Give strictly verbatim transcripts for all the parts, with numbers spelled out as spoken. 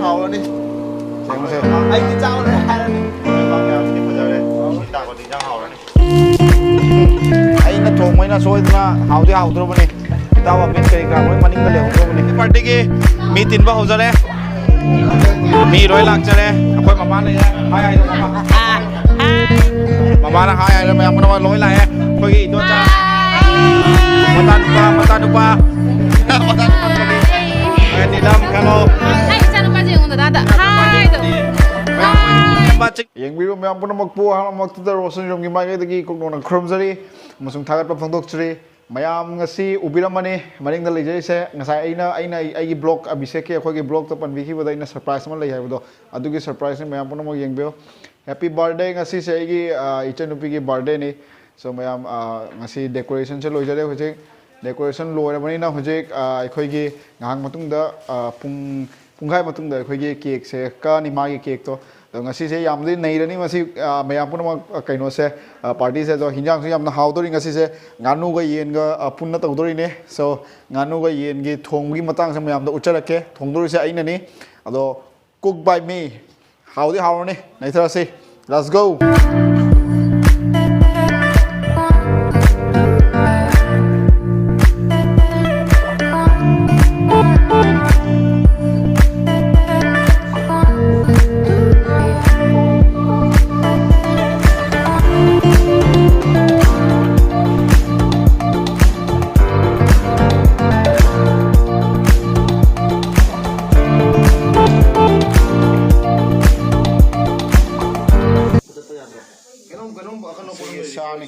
ꯍꯥꯎꯔꯅꯤ꯫ ꯌꯦꯡꯉꯨꯁꯦ꯫ ꯑꯩꯗꯤ ꯆꯥꯎꯔꯦ ꯍꯥꯏꯔꯅꯤ꯫ ꯃꯌꯥꯝꯁꯤꯗꯤ ꯐꯖꯔꯦ꯫ ꯁꯤ ꯇꯥꯛꯄꯗꯤ ꯏꯟꯖꯥꯡ ꯍꯥꯎꯔꯅꯤ꯫ ꯑꯩꯅ ꯊꯣꯡꯕꯩꯅ ꯁꯣꯏꯗꯅ ꯍꯥꯎꯗꯤ ꯍꯥꯎꯗ꯭ꯔꯕꯅꯤ꯫ ꯏꯇꯥꯎ ꯑꯃꯤꯟ ꯀꯔꯤ ꯀꯔꯥ ꯂꯣꯏ ꯃꯅꯤꯡꯗ ꯂꯩꯍꯧꯗ꯭ꯔꯕꯅꯤ꯫ ꯄꯥꯔꯇꯤꯒꯤ ꯃꯤ ꯇꯤꯟꯕ ꯍꯧꯖꯔꯦ꯫ ꯃꯤ ꯂꯣꯏ ꯂꯥꯛꯆꯔꯦ꯫ ꯑꯩꯈꯣꯏ ꯃꯃꯥ ꯂꯩꯔꯦ꯫ ꯍꯥꯏ ꯍꯥꯏꯗꯣ ꯃꯃꯥ꯫ ꯃꯃꯥꯅ ꯍꯥꯏ ꯍꯥꯏꯔꯦ ꯃꯌꯥꯝ ꯄꯨꯝꯅꯃꯛ ꯂꯣꯏ ꯂꯥꯛꯑꯦ꯫ ꯑꯩꯈꯣꯏꯒꯤ ꯏꯗꯣꯝꯆꯥ꯫ ꯃꯆꯥꯅꯨꯄꯥ ꯃꯆꯥꯅꯨꯄꯥ꯫ ꯃꯆꯥꯅꯨꯄꯥ ꯀꯔꯤ? ꯑꯦ, ꯅꯤꯂꯝ ꯈꯜꯂꯣ꯫ ꯑꯩ ꯏꯆꯥꯅꯨꯄꯥꯁꯦ ꯌꯦꯡꯉꯨ ꯗꯗꯥꯗ꯫ ꯍꯥꯏꯗꯣ꯫ ꯌꯦꯡꯕꯤꯔꯤꯕ ꯃꯌꯥꯝ ꯄꯨꯝꯅꯃꯛꯄꯨ ꯑꯍꯥꯟꯕꯃꯛꯇꯗ ꯔꯣꯁꯟ ꯌꯣꯝꯒꯤ ꯃꯥꯏꯀꯩꯗꯒꯤ ꯀꯣꯛꯅꯣꯛꯅ ꯈꯨꯔꯨꯝꯖꯔꯤ ꯑꯃꯁꯨꯡ ꯊꯥꯒꯠꯄ ꯐꯣꯡꯗꯣꯛꯆꯔꯤ꯫ ꯃꯌꯥꯝ ꯉꯁꯤ ꯎꯕꯤꯔꯝꯃꯅꯤ ꯃꯅꯤꯡꯗ ꯂꯩꯖꯔꯤꯁꯦ꯫ ꯉꯁꯥꯏ ꯑꯩꯅ ꯑꯩꯅ ꯑꯩꯒꯤ ꯕ꯭ꯂꯣꯛ ꯑꯕꯤꯁꯦꯛꯀꯤ ꯑꯩꯈꯣꯏꯒꯤ ꯕ꯭ꯂꯣꯛꯇ ꯄꯟꯕꯤꯈꯤꯕꯗ ꯑꯩꯅ ꯁꯔꯄ꯭ꯔꯥꯏꯁ ꯑꯃ ꯂꯩ ꯍꯥꯏꯕꯗꯣ, ꯑꯗꯨꯒꯤ ꯁꯔꯄ꯭ꯔꯥꯏꯁꯅꯤ꯫ ꯃꯌꯥꯝ ꯄꯨꯝꯅꯃꯛ ꯌꯦꯡꯕꯤꯌꯨ꯫ ꯍꯦꯄꯤ ꯕꯥꯔꯗꯦ꯫ ꯉꯁꯤꯁꯦ ꯑꯩꯒꯤ ꯑ, ꯏꯆꯟꯅꯨꯄꯤꯒꯤ ꯕꯥꯔꯗꯦꯅꯤ꯫ ꯁꯣ ꯃꯌꯥꯝ, ꯑ, ꯉꯁꯤ ꯗꯦꯀꯣꯔꯦꯁꯟꯁꯦ ꯂꯣꯏꯖꯔꯦ꯫ ꯍꯧꯖꯤꯛ ꯗꯦꯀꯣꯔꯦꯁꯟ ꯂꯣꯏꯔꯕꯅꯤꯅ ꯍꯧꯖꯤꯛ, ꯑ, ꯑꯩꯈꯣꯏꯒꯤ ꯉꯥꯏꯍꯥꯛ ꯃꯇꯨꯡꯗ, ꯑ, ꯄꯨꯡ ꯄꯨꯡꯈꯥꯏ ꯃꯇꯨꯡꯗ ꯑꯩꯈꯣꯏꯒꯤ ꯀꯦꯛꯁꯦ ꯀꯛꯑꯅꯤ, ꯃꯥꯒꯤ ꯀꯦꯛꯇꯣ꯫ ꯑꯗꯣ ꯉꯁꯤꯁꯦ ꯌꯥꯝꯅꯗꯤ ꯅꯩꯔꯅꯤ ꯃꯁꯤ, ꯑ, ꯃꯌꯥꯝ ꯄꯨꯝꯅꯃꯛ, ꯑ, ꯀꯩꯅꯣꯁꯦ, ꯑ, ꯄꯥꯔꯇꯤꯁꯦ꯫ ꯑꯗꯣ ꯍꯤꯟꯖꯥꯡꯁꯨ ꯌꯥꯝꯅ ꯍꯥꯎꯗꯣꯔꯤ ꯉꯁꯤꯁꯦ꯫ ꯉꯥꯅꯨꯒ ꯌꯦꯟꯒ, ꯑ, ꯄꯨꯟꯅ ꯇꯧꯗꯣꯔꯤꯅꯦ꯫ ꯁꯣ ꯉꯥꯅꯨꯒ ꯌꯦꯟꯒꯤ ꯊꯣꯡꯕꯒꯤ ꯃꯇꯥꯡꯁꯦ ꯃꯌꯥꯝꯗ ꯎꯠꯆꯔꯛꯀꯦ꯫ ꯊꯣꯡꯗꯣꯔꯤꯁꯦ ꯑꯩꯅꯅꯤ꯫ ꯑꯗꯣ cook by me꯫ ꯍꯥꯎꯗꯤ ꯍꯥꯎꯔꯅꯤ꯫ ꯅꯩꯊꯔꯁꯤ꯫ Let's go꯫ ꯁꯤꯒꯤ ꯁꯥꯅꯤ꯫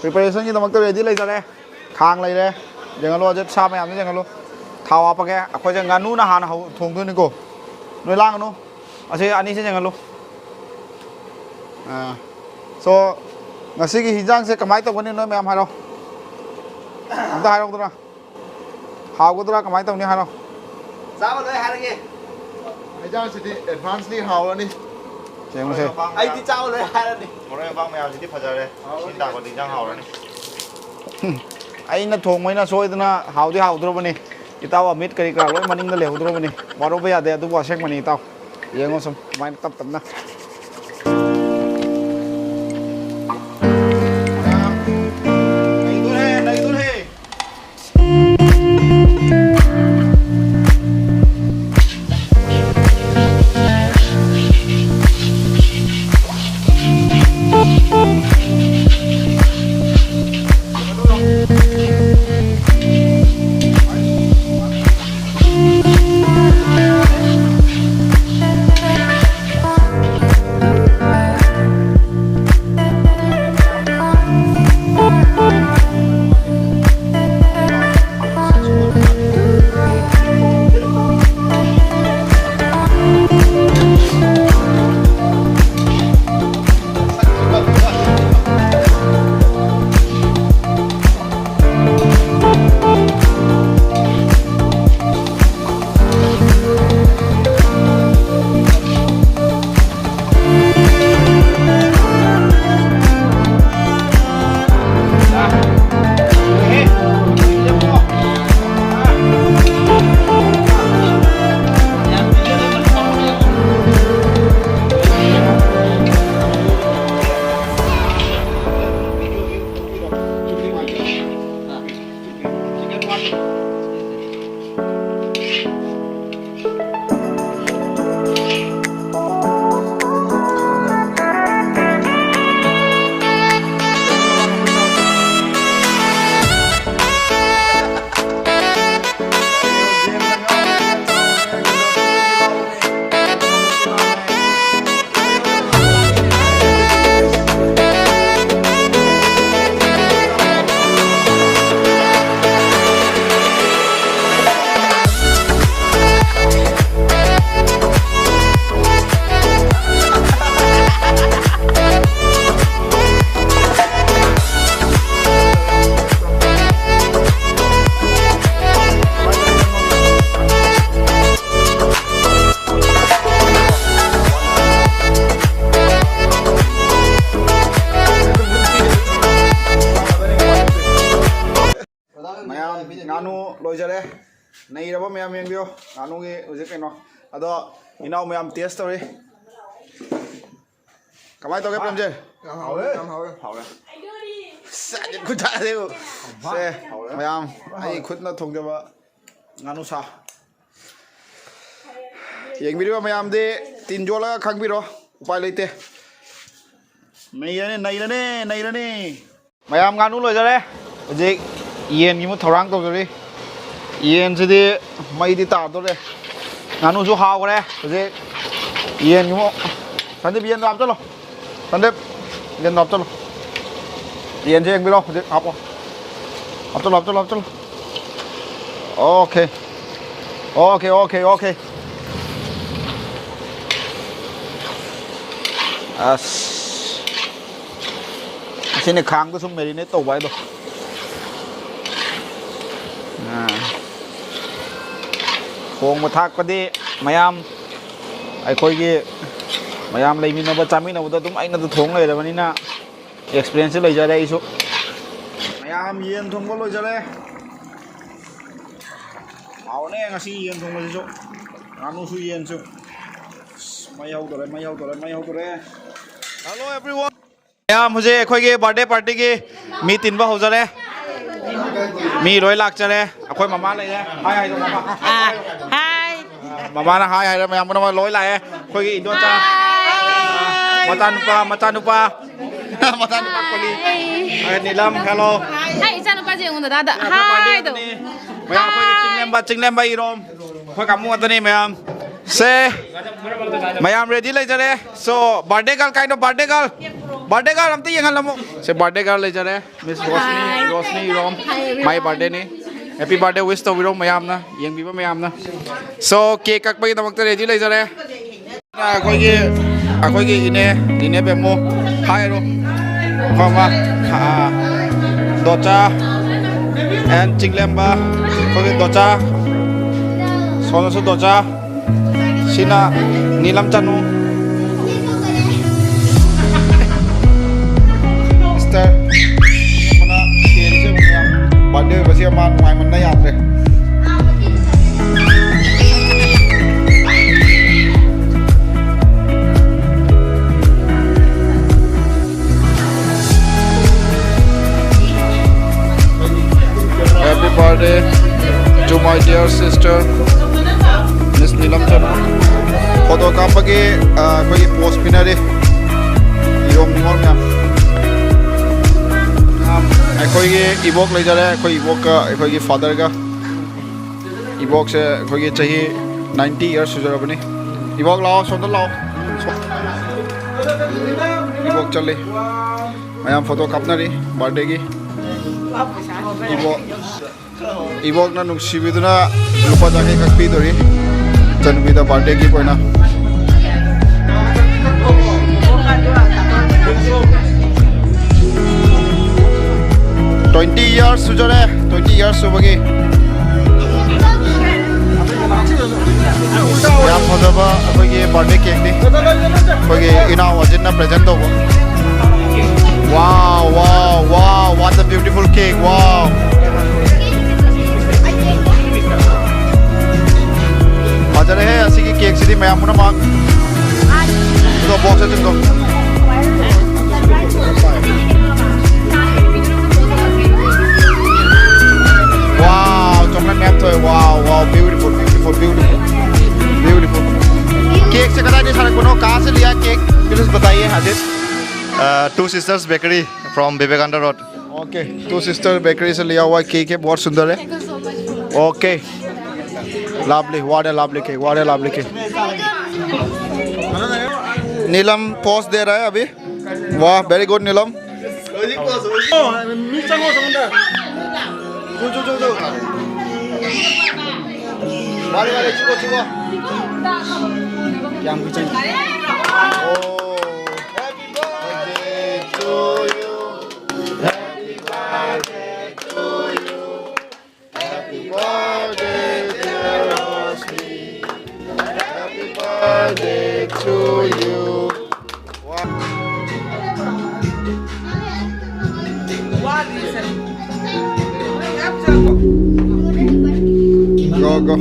ꯄ꯭ꯔꯤꯄꯦꯔꯦꯁꯟꯒꯤꯗꯃꯛꯇ ꯔꯦꯗꯤ ꯂꯩꯖꯔꯦ꯫ ꯈꯥꯡ ꯂꯩꯔꯦ꯫ ꯌꯦꯡꯍꯜꯂꯣ, ꯑꯖꯤꯠ, ꯁꯥ ꯃꯌꯥꯝꯁꯦ ꯌꯦꯡꯍꯜꯂꯣ꯫ ꯊꯥꯎ ꯍꯥꯞꯄꯒꯦ꯫ ꯑꯩꯈꯣꯏꯁꯦ ꯉꯥꯅꯨꯅ ꯍꯥꯟꯅ ꯍꯧ-, ꯊꯣꯡꯗꯣꯏꯅꯤꯀꯣ꯫ ꯅꯣꯏ ꯂꯥꯡꯒꯅꯨ꯫ ꯑꯁꯤ ꯑꯅꯤꯁꯦ ꯌꯦꯡꯍꯜꯂꯨ꯫ ꯑꯥ꯫ ꯁꯣ, ꯉꯁꯤꯒꯤ ꯍꯤꯟꯖꯥꯡꯁꯦ ꯀꯃꯥꯏꯅ ꯇꯧꯒꯅꯤ ꯅꯣꯏ ꯃꯌꯥꯝ ꯍꯥꯏꯔꯣ꯫ ꯑꯝꯇ ꯍꯥꯏꯔꯛꯎꯗꯅ꯫ ꯍꯥꯎꯒꯗ꯭ꯔꯥ ꯀꯃꯥꯏꯅ ꯇꯧꯅꯤ ꯍꯥꯏꯔꯣ꯫ ꯆꯥꯕ ꯂꯣꯏ ꯍꯥꯏꯔꯒꯦ꯫ ꯍꯤꯟꯖꯥꯡꯁꯤꯗꯤ ꯑꯦꯗꯚꯥꯟꯁꯂꯤ ꯍꯥꯎꯔꯅꯤ꯫ ꯌꯦꯡꯉꯨꯁꯦ꯫ ꯑꯩꯗꯤ ꯆꯥꯕ ꯂꯣꯏ ꯍꯥꯏꯔꯅꯤ꯫ ꯃꯔꯣꯏ ꯃꯄꯥꯡ ꯃꯌꯥꯝꯁꯤꯗꯤ ꯐꯖꯔꯦ꯫ ꯁꯤ ꯇꯥꯛꯄꯗꯤ ꯏꯟꯖꯥꯡ ꯍꯥꯎꯔꯅꯤ꯫ ꯑꯩꯅ ꯊꯣꯡꯕꯩꯅ ꯁꯣꯏꯗꯅ ꯍꯥꯎꯗꯤ ꯍꯥꯎꯗ꯭ꯔꯕꯅꯤ꯫ ꯏꯇꯥꯎ, ꯑꯃꯤꯠ ꯀꯔꯤ ꯀꯔꯥ ꯂꯣꯏ ꯃꯅꯤꯡꯗ ꯂꯩꯍꯧꯗ꯭ꯔꯕꯅꯤ꯫ ꯋꯥꯔꯧꯕ ꯌꯥꯗꯦ, ꯑꯗꯨꯕꯨ ꯑꯁꯦꯡꯕꯅꯤ ꯏꯇꯥꯎ꯫ ꯌꯦꯡꯉꯣ ꯁꯨꯝ ꯀꯃꯥꯏꯅ ꯇꯞ ꯇꯞꯅ꯫ ꯂꯩꯔꯕ ꯃꯌꯥꯝ ꯌꯦꯡꯕꯤꯌꯣ꯫ ꯉꯥꯅꯨꯒꯤ ꯍꯧꯖꯤꯛ ꯀꯩꯅꯣ꯫ ꯑꯗꯣ ꯏꯅꯥꯎ ꯃꯌꯥꯝ ꯇꯦꯁ ꯇꯧꯔꯤ꯫ ꯀꯃꯥꯏꯅ ꯇꯧꯒꯦ, ꯄ꯭ꯔꯦꯝꯖꯤꯠ? ꯌꯥꯝ ꯍꯥꯎꯋꯦ, ꯌꯥꯝ ꯍꯥꯎꯋꯦ꯫ ꯍꯥꯎꯋꯦ꯫ ꯁꯦ, ꯈꯨꯠ ꯊꯥꯗꯦꯕꯨ꯫ ꯁꯦ, ꯃꯌꯥꯝ, ꯑꯩ ꯈꯨꯠꯅ ꯊꯣꯡꯖꯕ ꯉꯥꯅꯨ ꯁꯥ꯫ ꯌꯦꯡꯕꯤꯔꯤꯕ ꯃꯌꯥꯝꯗꯤ ꯇꯤꯟ ꯌꯣꯠꯂꯒ ꯈꯪꯕꯤꯔꯣ꯫ ꯎꯄꯥꯏ ꯂꯩꯇꯦ꯫ ꯅꯩꯔꯅꯤ, ꯅꯩꯔꯅꯤ, ꯅꯩꯔꯅꯤ꯫ ꯃꯌꯥꯝ, ꯉꯥꯅꯨ ꯂꯣꯏꯖꯔꯦ꯫ ꯍꯧꯖꯤꯛ ꯌꯦꯟꯒꯤ ꯑꯃꯨꯛ ꯊꯧꯔꯥꯡ ꯇꯧꯖꯔꯤ꯫ ꯌꯦꯟꯁꯤꯗꯤ ꯃꯩꯗꯤ ꯇꯥꯗꯣꯔꯦ꯫ ꯉꯥꯅꯨꯁꯨ ꯍꯥꯎꯈ꯭ꯔꯦ꯫ ꯍꯧꯖꯤꯛ ꯌꯦꯟꯒꯤ ꯑꯃꯨꯛ, ꯁꯟꯗꯤꯞ, ꯌꯦꯟꯗꯣ ꯍꯥꯞꯆꯜꯂꯣ꯫ ꯁꯟꯗꯤꯞ, ꯌꯦꯟꯗꯣ ꯍꯥꯞꯆꯜꯂꯣ꯫ ꯌꯦꯟꯁꯦ ꯌꯦꯡꯕꯤꯔꯣ, ꯍꯧꯖꯤꯛ ꯍꯥꯞꯄꯣ꯫ ꯍꯥꯞꯆꯜꯂꯣ, ꯍꯥꯞꯆꯜꯂꯣ, ꯍꯥꯞꯆꯜꯂꯣ꯫ ꯑꯣꯀꯦ꯫ Okay, okay, okay. ꯑꯁ꯫ ꯑꯁꯤꯅꯤ ꯈꯥꯡꯗ ꯁꯨꯝ marinate ꯇꯧꯕ ꯍꯥꯏꯗꯣ꯫ ꯑꯥ꯫ ꯊꯣꯡꯕ ꯊꯥꯛꯄꯗꯤ ꯃꯌꯥꯝ, ꯑꯩꯈꯣꯏꯒꯤ ꯃꯌꯥꯝ ꯂꯩꯃꯤꯟꯅꯕ ꯆꯥꯃꯤꯟꯅꯕꯗ ꯑꯗꯨꯝ ꯑꯩꯅꯗ ꯊꯣꯡ ꯂꯩꯔꯕꯅꯤꯅ, experience ꯁꯨ ꯂꯩꯖꯔꯦ ꯑꯩꯁꯨ꯫ ꯃꯌꯥꯝ, ꯌꯦꯟ ꯊꯣꯡꯕ ꯂꯣꯏꯖꯔꯦ꯫ ꯍꯥꯎꯅꯦ ꯉꯁꯤ ꯌꯦꯟ ꯊꯣꯡꯕꯁꯤꯁꯨ꯫ ꯉꯥꯅꯨꯁꯨ ꯌꯦꯟꯁꯨ꯫ ꯑꯁ, ꯃꯩ ꯍꯧꯗꯣꯔꯦ, ꯃꯩ ꯍꯧꯗꯣꯔꯦ, ꯃꯩ ꯍꯧꯗꯣꯔꯦ꯫ Hello everyone꯫ ꯃꯌꯥꯝ, ꯍꯧꯖꯤꯛ ꯑꯩꯈꯣꯏꯒꯤ birthday party ꯒꯤ ꯃꯤ ꯇꯤꯟꯕ ꯍꯧꯖꯔꯦ꯫ ꯃꯤ ꯂꯣꯏ ꯂꯥꯛꯆꯔꯦ꯫ ꯑꯩꯈꯣꯏ ꯃꯃꯥ ꯂꯩꯔꯦ꯫ Hi ꯍꯥꯏꯗꯣ, ꯃꯃꯥ꯫ ꯑꯥ, hi꯫ ꯃꯃꯥꯅ hi ꯍꯥꯏꯔꯦ, ꯃꯌꯥꯝ ꯄꯨꯝꯅꯃꯛ ꯂꯣꯏ ꯂꯥꯛꯑꯦ꯫ ꯑꯩꯈꯣꯏꯒꯤ ꯏꯗꯣꯝꯆꯥ, hi꯫ ꯃꯆꯥꯅꯨꯄꯥ, ꯃꯆꯥꯅꯨꯄꯥ, ꯃꯆꯥꯅꯨꯄꯥ ꯀꯣꯂꯤ꯫ Hi꯫ ꯑꯦ, ꯅꯤꯂꯝ, hello꯫ Hi, ꯏꯆꯥꯅꯨꯄꯥꯁꯦ ꯌꯦꯡꯉꯨ ꯗꯗꯥꯗ꯫ ꯑꯩꯈꯣꯏ party hi ꯇꯧ꯫ ꯅꯤ꯫ ꯃꯌꯥꯝ, ꯑꯩꯈꯣꯏꯒꯤ hi꯫ ꯆꯤꯡꯂꯦꯝꯕ, ꯆꯤꯡꯂꯦꯝꯕ ꯏꯔꯣꯝ꯫ ꯑꯩꯈꯣꯏ ꯀꯥꯡꯕꯨ ꯉꯥꯛꯇꯅꯤ ꯃꯌꯥꯝ꯫ ꯁꯦ, ꯃꯌꯥꯝ ready ꯂꯩꯖꯔꯦ꯫ So, birthday girl, kind of birthday girl꯫ Birthday girl ꯑꯝꯇ ꯌꯦꯡꯍꯜꯂꯝꯃꯨ꯫ ꯁꯦ, birthday girl ꯂꯩꯖꯔꯦ꯫ Miss Rosni, hi꯫ Rosni Irom, hi, my everyone꯫ Birthday ꯅꯤ꯫ Happy birthday wish ꯇꯧꯕꯤꯔꯣ ꯃꯌꯥꯝꯅ, ꯌꯦꯡꯕꯤꯕ ꯃꯌꯥꯝꯅ꯫ So, cake ꯀꯛꯄꯒꯤꯗꯃꯛꯇ ready ꯂꯩꯖꯔꯦ꯫ ꯑꯩꯈꯣꯏꯒꯤ, ꯑꯩꯈꯣꯏꯒꯤ ꯏꯅꯦ, ꯏꯅꯦ ꯕꯦꯝꯃꯨ, hi ꯍꯥꯏꯔꯣ꯫ ꯃꯃꯥ, ꯑꯥ, ꯗꯣꯆꯥ, and ꯆꯤꯡꯂꯦꯝꯕ, ꯑꯩꯈꯣꯏꯒꯤ ꯗꯣꯆꯥ, ꯁꯣꯝꯗꯁꯨ ꯗꯣꯆꯥ꯫ ꯁꯤꯅ ꯅꯤꯂꯝ ꯆꯅꯨ꯫ Mister ꯑꯃꯅ ꯀꯦꯟꯁꯦ ꯑꯃꯨꯛ ꯌꯥꯝ birthday ꯑꯣꯏꯕꯁꯦ ꯃꯥ ꯅꯨꯡꯉꯥꯏꯃꯟꯅ ꯌꯥꯗ꯭ꯔꯦ꯫ Sister Miss Neelam sir, photo ꯀꯥꯞꯄꯒꯤ ꯑ, ꯑꯩꯈꯣꯏꯒꯤ ꯄꯣꯁ ꯄꯤꯅꯔꯤ꯫ ꯌꯣꯝ ꯅꯤꯉꯣꯜ ꯃꯌꯥꯝ꯫ ꯑꯩꯈꯣꯏꯒꯤ ꯏꯕꯣꯛ ꯂꯩꯖꯔꯦ, ꯑꯩꯈꯣꯏ ꯏꯕꯣꯛꯀ ꯑꯩꯈꯣꯏꯒꯤ ꯐꯥꯗꯔꯒ꯫ ꯏꯕꯣꯛꯁꯦ ꯑꯩꯈꯣꯏꯒꯤ ꯆꯍꯤ ninety years ꯁꯨꯖꯔꯕꯅꯤ꯫ ꯏꯕꯣꯛ ꯂꯥꯛꯑꯣ, ꯁꯣꯝꯗ ꯂꯥꯛꯑꯣ꯫ ꯏꯕꯣꯛ ꯆꯠꯂꯤ꯫ ꯃꯌꯥꯝ ꯐꯣꯇꯣ ꯀꯥꯞꯅꯔꯤ ꯕꯥꯔꯗꯦꯒꯤ꯫ ꯏꯕꯣꯛ, ꯏꯕꯣꯛꯅ ꯅꯨꯡꯁꯤꯕꯤꯗꯨꯅ ꯂꯨꯄꯥ ꯆꯥꯇ꯭ꯔꯦꯠ ꯈꯛ ꯄꯤꯗꯣꯔꯤ ꯏꯆꯟꯅꯨꯄꯤꯗ ꯕꯥꯔꯗꯦ ꯒꯤꯐ ꯑꯣꯏꯅ꯫ Twenty years ꯁꯨꯖꯔꯦ, twenty years ꯁꯨꯕꯒꯤ꯫ ꯌꯥꯝ ꯐꯖꯕ ꯑꯩꯈꯣꯏꯒꯤ ꯕꯥꯔꯗꯦ ꯀꯦꯛꯅꯤ꯫ ꯑꯩꯈꯣꯏꯒꯤ ꯏꯅꯥꯎ ꯑꯖꯤꯠꯅ ꯄ꯭ꯔꯦꯖꯦꯟ ꯇꯧꯕ꯫ Wow, wow, wow, what a beautiful cake, wow. ꯐꯖꯔꯦꯍꯦ ꯑꯁꯤꯒꯤ ꯀꯦꯛꯁꯤꯗꯤ ꯃꯌꯥꯝ ꯄꯨꯝꯅꯃꯛ꯫ ꯑꯗꯣ ꯕꯣꯛꯁꯇ ꯆꯤꯡꯊꯣꯛ꯫ Wow, ꯆꯣꯀ꯭ꯂꯦꯠ ꯃꯌꯥꯝ ꯊꯣꯛꯑꯦ꯫ Wow, wow, beautiful, beautiful, beautiful, beautiful. ꯀꯦꯛꯁꯦ ꯀꯗꯥꯏꯗꯒꯤ ꯁꯥꯔꯛꯄꯅꯣ? कहाँ से लिया केक? प्लीज बताइए, Ajit. Uh, Two Sisters Bakery from Vivekananda Road. Okay, Two Sister Bakery से लिया हुआ केक है, बहुत सुंदर है। Okay, lovely, what a lovely cake, what a lovely cake. Neelam pose दे रहा है अभी। वाह, very good Neelam. 어, 미 짱어 정답. 저저저저. 말해 말해, 찍어 찍어. 야, 미 짱. 오. Happy birthday to you. Happy birthday to you. Happy birthday, dear Roshni. Happy birthday to you. Go, go.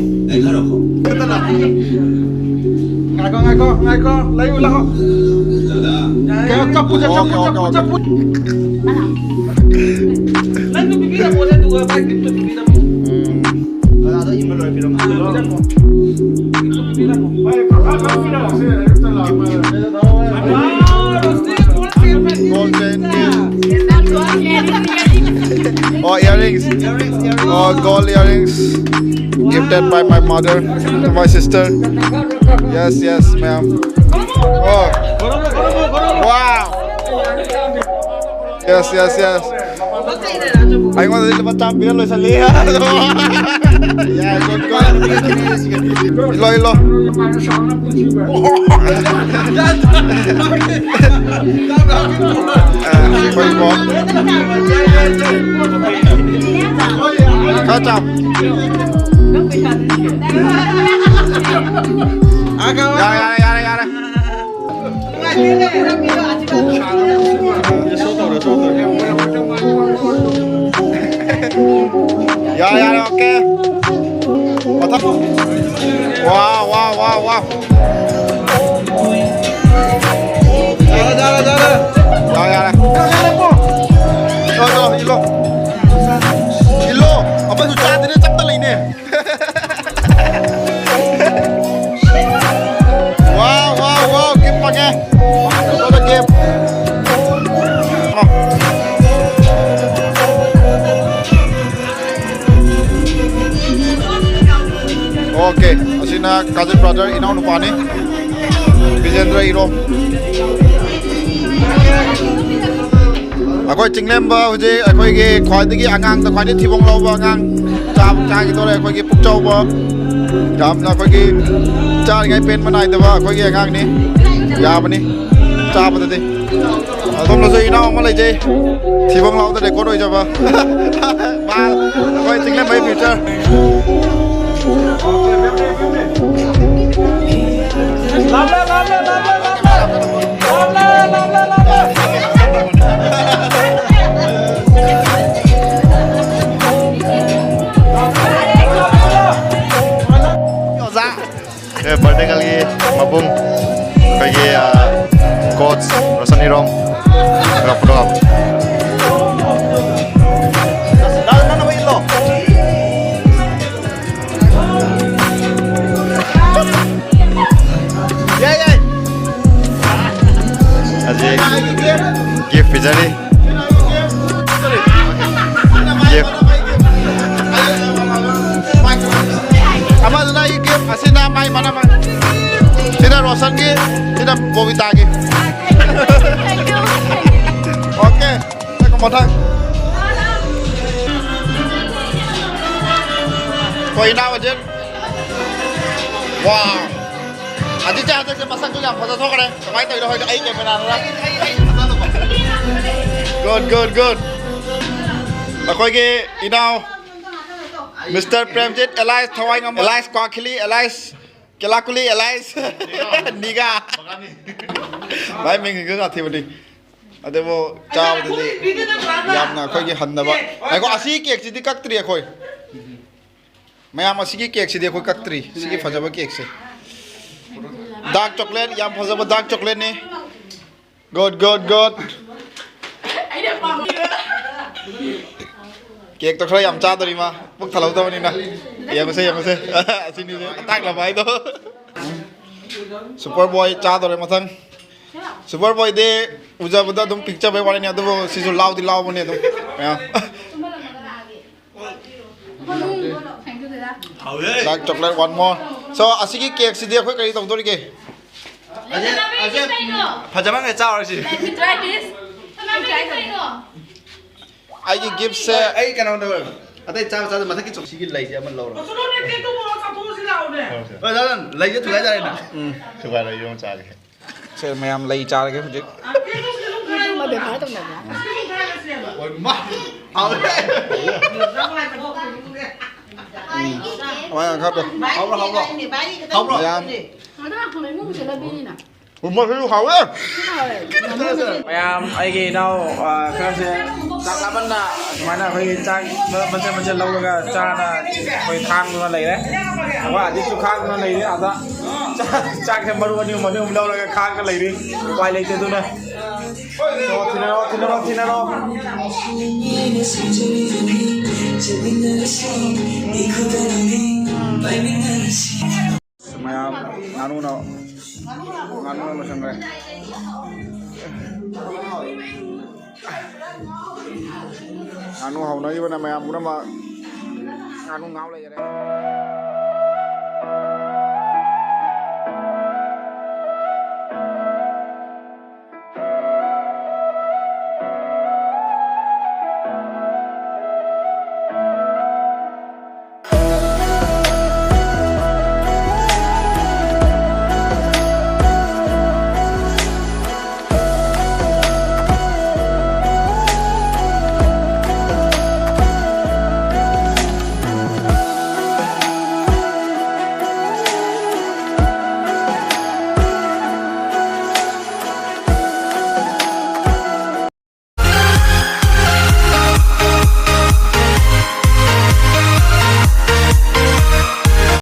ꯉꯥꯏꯈꯣ, ꯉꯥꯏꯈꯣ, ꯉꯥꯏꯈꯣ, ꯂꯩꯌꯨ, ꯂꯥꯛꯑꯣ꯫ ꯀꯩꯅꯣ, ꯆꯞꯄꯨꯁꯦ, ꯆꯞꯄꯨ, ꯆꯞꯄꯨ, ꯆꯞꯄꯨ꯫ ꯅꯪꯁꯨ ꯄꯤꯕꯤꯔꯝꯃꯣꯅꯦ, ꯑꯗꯨꯒ ꯃꯥꯏ ꯒꯤꯐꯇꯨ ꯄꯤꯕꯤꯔꯝꯃꯣ꯫ ꯎꯝ꯫ Gold chain. Oh, earrings. Oh, gold earrings. Gifted by my mother to my sister. Yes, yes, ma'am. Oh. Wow. Yes, yes, yes. ꯑꯩꯉꯣꯟꯗꯗꯤ ꯂꯨꯄꯥ ꯆꯥꯝꯃ ꯄꯤꯔ ꯂꯣꯏꯁꯜꯂꯤ꯫ ꯌꯥꯏ, good, good. ꯏꯜꯂꯣ, ꯏꯜꯂꯣ꯫ ꯑ, ꯑꯩꯈꯣꯏ ꯏꯕꯣ꯫ ꯈꯔ ꯆꯥꯎ꯫ ꯌꯥꯔꯦ, ꯌꯥꯔꯦ, ꯌꯥꯔꯦ, ꯌꯥꯔꯦ꯫ ꯌꯥꯔꯦ, ꯌꯥꯔꯦ, okay. ꯃꯊꯪ꯫ Wow, wow, wow, wow. ꯌꯥꯔꯦ, ꯌꯥꯔꯦ, ꯌꯥꯔꯦ꯫ ꯌꯥꯔꯦ, ꯌꯥꯔꯦ꯫ ꯏꯜꯂꯣ, ꯏꯜꯂꯣ, ꯏꯜꯂꯣ꯫ ꯏꯜꯂꯣ꯫ ꯑꯃꯁꯨ ꯆꯥꯗ꯭ꯔꯦ, ꯆꯞꯇ ꯂꯩꯅꯦ꯫ Wow, wow, wow, gift ꯐꯪꯉꯦ꯫ What a gift. Okay, ꯑꯁꯤꯅ cousin brother, ꯏꯅꯥꯎꯅꯨꯄꯥꯅꯤ꯫ ꯕꯤꯖꯦꯟꯗ꯭ꯔ ꯏꯔꯣꯝ꯫ ꯑꯩꯈꯣꯏ ꯆꯤꯡꯂꯦꯝꯕ ꯍꯧꯖꯤꯛ ꯑꯩꯈꯣꯏꯒꯤ ꯈ꯭ꯋꯥꯏꯗꯒꯤ ꯑꯉꯥꯡꯗ ꯈ꯭ꯋꯥꯏꯗꯒꯤ ꯊꯤꯕꯣꯡ ꯂꯥꯎꯕ ꯑꯉꯥꯡ ꯆꯥꯕ ꯆꯥꯈꯤꯗꯣꯔꯦ꯫ ꯑꯩꯈꯣꯏꯒꯤ ꯄꯨꯛꯆꯧꯕ, ꯌꯥꯝꯅ ꯑꯩꯈꯣꯏꯒꯤ ꯆꯥꯔꯤꯉꯩ ꯄꯦꯟꯕ ꯅꯥꯏꯗꯕ ꯑꯩꯈꯣꯏꯒꯤ ꯑꯉꯥꯡꯅꯤ꯫ ꯌꯥꯕꯅꯤ ꯆꯥꯕꯗꯗꯤ꯫ ꯑꯗꯣꯝꯗꯁꯨ ꯏꯅꯥꯎ ꯑꯃ ꯂꯩꯖꯩ, ꯊꯤꯕꯣꯡ ꯂꯥꯎꯗ record ꯑꯣꯏꯖꯕ꯫ ꯃꯥ ꯑꯩꯈꯣꯏ ꯆꯤꯡꯂꯦꯝꯕꯒꯤ future꯫ ꯑꯣꯖꯥ꯫ ꯑꯦ, birthday girlꯒꯤ ꯃꯕꯨꯡ, ꯑꯩꯈꯣꯏꯒꯤ, ꯑ, coach ꯔꯣꯁꯟ ꯏꯔꯣꯝ꯫ ꯄꯨꯔꯛꯄꯗꯣ꯫ ꯅꯪ, ꯅꯪꯅ ꯍꯨꯏ ꯏꯜꯂꯣ꯫ ꯐꯖꯔꯤ꯫ Gift꯫ ꯑꯃꯗꯨꯅ ꯑꯩ gift, ꯑꯁꯤꯅ ꯃꯥꯏ ꯃꯅꯝ꯫ ꯁꯤꯅ ꯔꯣꯁꯟꯒꯤ, ꯁꯤꯅ ꯕꯣꯕꯤꯇꯥꯒꯤ꯫ Okay꯫ ꯃꯊꯪ꯫ ꯑꯩꯈꯣꯏ ꯏꯅꯥꯎ ꯑꯖꯤꯠ꯫ ꯋꯥ꯫ ꯑꯖꯤꯠꯁꯦ ꯍꯟꯗꯛꯁꯦ ꯃꯁꯛꯁꯨ ꯌꯥꯝ ꯐꯖ ꯊꯣꯛꯈ꯭ꯔꯦ꯫ ꯀꯃꯥꯏꯅ ꯇꯧꯔꯤꯅꯣ ꯈꯪꯗꯦ꯫ ꯑꯩ cameraꯗꯨꯔ? Good, good, good꯫ ꯑꯩꯈꯣꯏꯒꯤ ꯏꯅꯥꯎ Mister Premjit, alias ꯊꯋꯥꯏꯉꯝꯕ, alias ꯀ꯭ꯋꯥꯈꯤꯂꯤ, alias ꯀꯦꯂꯥꯀꯨꯂꯤ, alias ꯅꯤꯒꯥ꯫ ꯃꯥꯏ ꯃꯤꯡꯁꯤꯡꯁꯨ ꯁꯥꯊꯤꯕꯅꯤ꯫ ꯑꯗꯨꯕꯨ ꯆꯥꯕꯗꯗꯤ ꯌꯥꯝꯅ ꯑꯩꯈꯣꯏꯒꯤ ꯍꯟꯗꯕ꯫ ꯉꯥꯏꯈꯣ, ꯑꯁꯤ cakeꯁꯤꯗꯤ ꯀꯛꯇ꯭ꯔꯤ ꯑꯩꯈꯣꯏ꯫ ꯃꯌꯥꯝ, ꯑꯁꯤꯒꯤ cakeꯁꯤꯗꯤ ꯑꯩꯈꯣꯏ ꯀꯛꯇ꯭ꯔꯤ꯫ ꯁꯤꯒꯤ ꯐꯖꯕ cakeꯁꯦ꯫ Dark chocolate, ꯌꯥꯝ ꯐꯖꯕ dark chocolateꯅꯤ꯫ Good, good, good꯫ Cakeꯇꯣ ꯈꯔ ꯌꯥꯝ ꯆꯥꯗꯣꯔꯤ ꯃꯥ꯫ ꯄꯨꯛ ꯊꯜꯍꯧꯗꯕꯅꯤꯅ꯫ ꯌꯦꯡꯉꯨꯁꯦ, ꯌꯦꯡꯉꯨꯁꯦ꯫ ꯑꯁꯤꯅꯤꯁꯦ ꯑꯇꯥꯡꯂꯕ ꯍꯥꯏꯗꯣ꯫ Super boy ꯆꯥꯗꯣꯔꯦ ꯃꯊꯪ꯫ Super boyꯗꯤ ꯎꯖꯕꯗ ꯑꯗꯨꯝ ꯄꯤꯛꯆꯕꯩ ꯋꯥꯔꯤꯅꯤ, ꯑꯗꯨꯕꯨ ꯁꯤꯁꯨ ꯂꯥꯎꯗꯤ ꯂꯥꯎꯕꯅꯤ ꯑꯗꯨꯝ꯫ ꯃꯌꯥꯝ꯫ Dark chocolate, one more꯫ So, ꯑꯁꯤꯒꯤ cakeꯁꯤꯗꯤ ꯑꯩꯈꯣꯏ ꯀꯔꯤ ꯇꯧꯗꯣꯔꯤꯒꯦ? ꯐꯖꯃꯟꯈ꯭ꯔꯦ, ꯆꯥꯎꯔꯁꯤ꯫ ꯑꯩꯒꯤ giftꯁꯦ ꯑꯩ ꯀꯩꯅꯣꯗ ꯑꯇꯩ ꯆꯥꯕ ꯆꯥꯗ ꯃꯊꯛꯀꯤ ꯆꯧꯁꯤꯒꯤ ꯂꯩꯁꯦ ꯑꯃ ꯂꯧꯔꯣ꯫ ꯍꯣꯏ, ꯗꯥ, ꯗꯥ, ꯂꯩꯁꯦ ꯊꯨꯒꯥꯏ ꯇꯥꯔꯦꯅ꯫ ꯎꯝ꯫ ꯊꯨꯒꯥꯏꯔ ꯌꯣꯝ ꯆꯥꯒꯦ꯫ ꯁꯦ, ꯃꯌꯥꯝ ꯂꯩ ꯆꯥꯔꯒꯦ ꯍꯧꯖꯤꯛ꯫ ꯃꯥ ꯕꯦꯕꯥꯔ ꯇꯧꯅꯕ꯭ꯔꯥ? ꯍꯣꯏ, ꯃꯥ꯫ ꯍꯥꯎꯔꯦ꯫ ꯎꯝ꯫ ꯍꯋꯥꯏ ꯈꯔ ꯍꯥꯞꯄꯣ꯫ ꯍꯥꯎꯕ꯭ꯔꯣ, ꯍꯥꯎꯕ꯭ꯔꯣ? ꯍꯥꯎꯕ꯭ꯔꯣ? ꯃꯌꯥꯝ꯫ ꯃꯗꯨ ꯍꯥꯎꯅ ꯏꯃꯨꯡꯒꯤ ꯆꯠꯅꯕꯤꯅꯤꯅ꯫ ꯎꯃꯣꯔꯣꯛꯁꯨ ꯍꯥꯎꯋꯦ꯫ ꯃꯌꯥꯝ, ꯑꯩꯒꯤ ꯏꯅꯥꯎ, ꯑ, ꯈꯔꯁꯦ ꯆꯥꯛ ꯂꯥꯝꯃꯟꯅ ꯑꯗꯨꯃꯥꯏꯅ ꯑꯩꯈꯣꯏꯒꯤ ꯆꯥꯛ ꯃꯆꯦꯠ ꯃꯆꯦꯠ ꯂꯧꯔꯒ ꯆꯥꯅ ꯑꯩꯈꯣꯏ ꯈꯥꯡꯗꯨꯅ ꯂꯩꯔꯦ꯫ ꯑꯩꯈꯣꯏ ꯑꯥꯔꯇꯤꯁꯁꯨ ꯈꯥꯡꯗꯨꯅ ꯂꯩꯔꯦ ꯑꯥꯗ꯫ ꯆꯥꯛ, ꯆꯥꯛꯁꯦ ꯃꯔꯨ ꯑꯅꯤ ꯑꯍꯨꯝ, ꯑꯅꯤ ꯑꯍꯨꯝ ꯂꯧꯔꯒ ꯈꯥꯡꯒ ꯂꯩꯔꯤ꯫ ꯎꯄꯥꯏ ꯂꯩꯇꯦ ꯑꯗꯨꯅ꯫ ꯊꯤꯅꯔꯣ, ꯊꯤꯅꯔꯣ, ꯊꯤꯅꯔꯣ꯫ ꯃꯌꯥꯝ ꯉꯥꯅꯨꯅ, ꯉꯥꯅꯨꯅ ꯂꯣꯏꯁꯟꯈ꯭ꯔꯦ꯫ ꯉꯥꯅꯨ ꯍꯧꯅꯔꯤꯕꯅ ꯃꯌꯥꯝ ꯄꯨꯝꯅꯃꯛ ꯉꯥꯅꯨ ꯉꯥꯎ ꯂꯩꯈꯔꯦ꯫